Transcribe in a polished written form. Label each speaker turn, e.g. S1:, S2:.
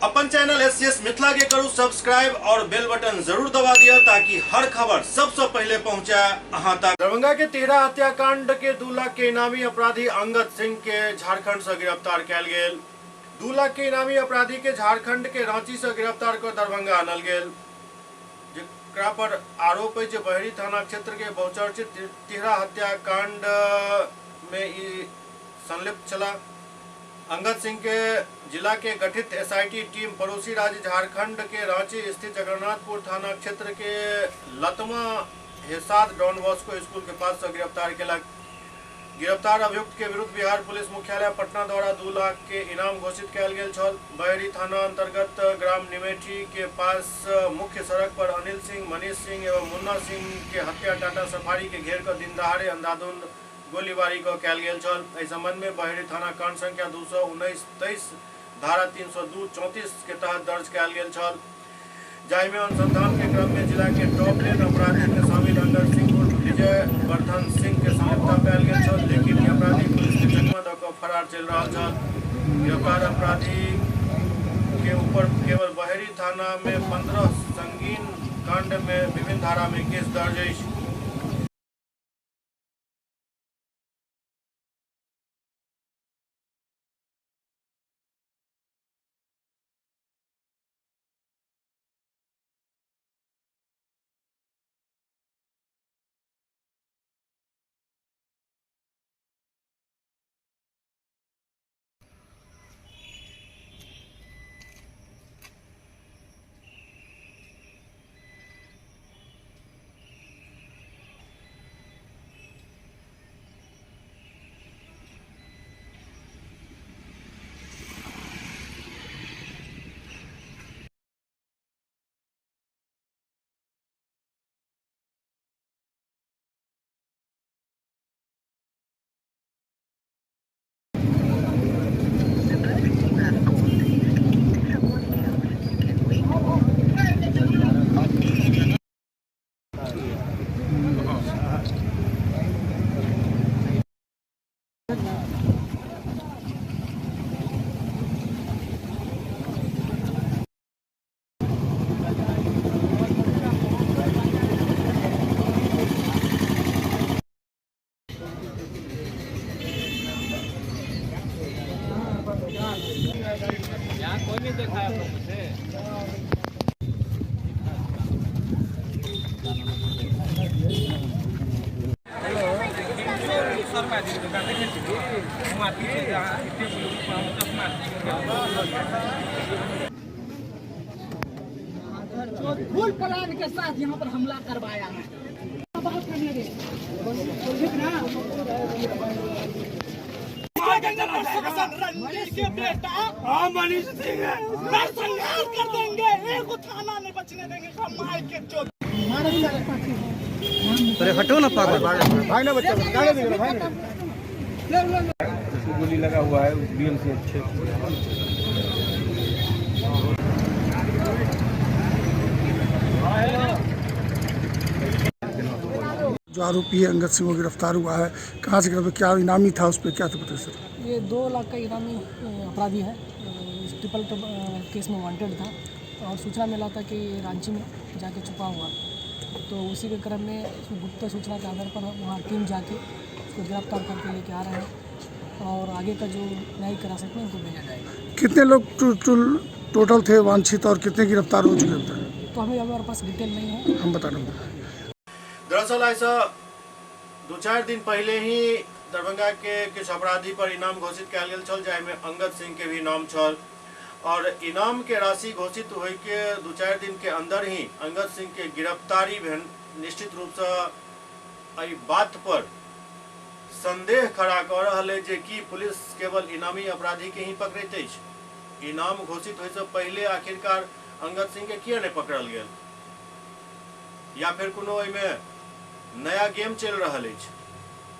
S1: अपन channel SCS Mithila के करू सब्सक्राइब और बेल बटन जरूर दबा दिया ताकि हर खबर सबसे पहले पहुंचे अहां तक। दरभंगा के तिहरा हत्याकांड के 2 लाख के इनामी अपराधी अंगद सिंह के झारखंड से गिरफ्तार कयल गेल। 2 लाख के इनामी अपराधी के झारखंड के रांची से गिरफ्तार कर दरभंगा आनल गेल, जेकरा पर आरोप है जे बहरी थाना क्षेत्र के बहुचर्चित तिहरा हत्याकांड में ई संलिप्त छला। अंगद सिंह के जिला के गठित एसआईटी टीम पड़ोसी राज्य झारखंड के रांची स्थित जगन्नाथपुर थाना क्षेत्र के लतमा हेसाद डॉन बॉस्को स्कूल के पास से गिरफ्तार केलक। गिरफ्तार अभियुक्त के विरुद्ध बिहार पुलिस मुख्यालय पटना द्वारा 2 लाख के इनाम घोषित कयल गेल छल। बहरी थाना अंतर्गत ग्राम निमेठी के पास मुख्य सड़क पर अनिल सिंह, मनीष सिंह एवं मुन्ना सिंह के हत्या टाटा सफारी के घेर कर दिन दहाड़े अंधाधुंध गोलीबारी क कयल गेल छल। एहि संबंध में बहरी थाना कांड संख्या 219-23 धारा 302-34 के तहत दर्ज कयल गेल छल, जाहि में अनुसंधान के क्रम में जिला के टॉप 10 अपराधी में शामिल अंगद सिंह उर्फ विजय वर्धन सिंह के संलिप्तता पायल गेल छल, लेकिन ई अपराधी पुलिस के चकमा दऽ कऽ फरार चलि रहल छल। गिरफ्तार अपराधी के ऊपर केवल बहरी थाना में 15 संगीन कांड में विभिन्न धारा में केस दर्ज अछि।
S2: यहाँ कोई नहीं देखा है आपको मुझे।
S3: फुल प्लान के साथ यहाँ पर हमला करवाया है। बात करने दे, ठीक ना? रणवीर के बेटा मनीष सिंह है, नरसंहार कर देंगे, एक थाना नहीं बचने देंगे। मार के चोट।
S4: अरे हटो ना पागल।
S5: भाई ना बच्चा गाड़ी दे भाई।
S6: उसको गोली लगा हुआ है उस बीएम से अच्छे।
S5: जो आरोपी है अंगद सिंह वो गिरफ्तार हुआ है, कहाँ से गिरफ्तार, क्या इनामी था उस पर, क्या था पता सर?
S7: ये 2 लाख का इनामी अपराधी है, इस ट्रिपल केस में वांटेड था और सूचना मिला था कि रांची में जाके छुपा हुआ, तो उसी के क्रम में गुप्त सूचना के आधार पर वहाँ टीम जाके उसको गिरफ्तार करके लेके आ रहे हैं और आगे का जो न्यायिक हिरासत में उनको भेजा जाएगा।
S5: कितने लोग टोटल थे वांछित और कितने गिरफ्तार हो चुके हैं?
S7: तो हमें हमारे पास डिटेल नहीं है,
S5: हम बता रहे हैं।
S1: दरअसल ऐसा 2-4 दिन पहले ही दरभंगा के किछु अपराधी पर इनाम घोषित कयल गेल छल, जाहिमे अंगद सिंह के भी नाम छल और इनाम के राशि घोषित होय के 2-4 दिन के अंदर ही अंगद सिंह के गिरफ्तारी भेल। निश्चित रूप से एहि बात पर संदेह खड़ा कऽ रहल है जे कि पुलिस केवल इनामी अपराधी के ही पकड़ैत अछि। इनाम घोषित होय से पहले आखिरकार अंगद सिंह के किया नहीं पकड़ल गेल, या फिर कोनो एहिमे नया गेम चलि रहल अछि।